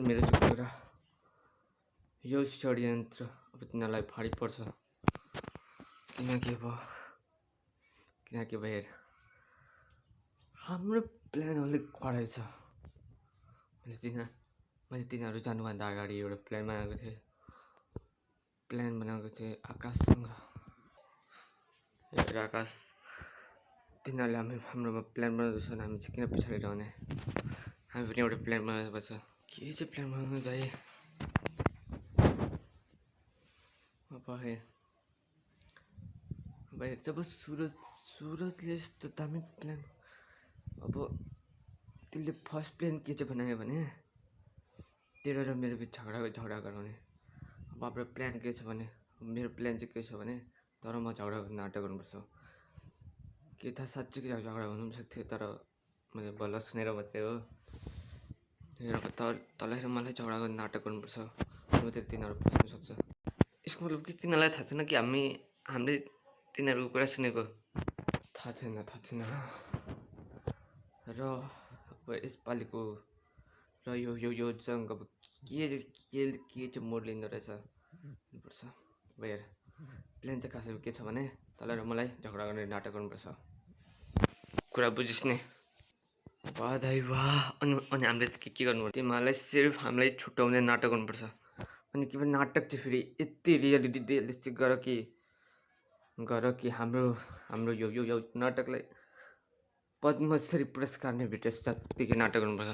मेरो चाहिँ कुरा यो षड्यन्त्र अब तिनीहरूलाई भारी पर्छ। किनकि हेर हाम्रो प्लान अलिक कडै छ। मैले तिनीहरू जानुभन्दा अगाडि एउटा प्लान बनाएको थिएँ आकाशसँग। हेर आकाश, तिनीहरूले हाम्रोमा प्लान बनाउँदैछ भने हामी चाहिँ किन पछाडि रहने? हामी पनि एउटा प्लान बनाउनुपर्छ। के चाहिँ प्लान बनाउनु दाइ? अब हेर जब सुरजले यस्तो दामी प्लान, अब त्यसले फर्स्ट प्लान के चाहिँ बनायो भने तेरो र मेरो बिच झगडा गराउने। अब हाम्रो प्लान के छ भने, मेरो प्लान चाहिँ के छ भने तर म झगडा गर्ने नाटक गर्नुपर्छ। के थाहा साँच्चै झगडा हुनु पनि सक्थ्यो, तर मैले बल्ल सुनेर मात्रै हो। हेर तँलाई र मलाई झगडा गर्ने नाटक गर्नुपर्छ, नभए तिनीहरू फस्नु सक्छ। यसको मतलब कि तिनीहरूलाई थाहा छैन कि हामीले तिनीहरूको कुरा सुनेको? थाहा छैन। र अब यसपालिको र यो जङ्ग अब के चाहिँ मोड लिँदो रहेछ भन्नुपर्छ। अब हेर प्लान चाहिँ खासै के छ भने तँलाई र मलाई झगडा गर्ने नाटक गर्नुपर्छ। कुरा बुझिस् नि? वाह दाइ वाह। अनि हामीले चाहिँ के गर्नुपर्छ? तिमीहरूलाई सिर्फ हामीलाई छुट्याउने नाटक गर्नुपर्छ। अनि के भने नाटक चाहिँ फेरि यति रियलिस्टिक गर कि हाम्रो यो नाटकलाई पद्मश्री पुरस्कार नै भेटोस् जत्तिकै नाटक गर्नुपर्छ।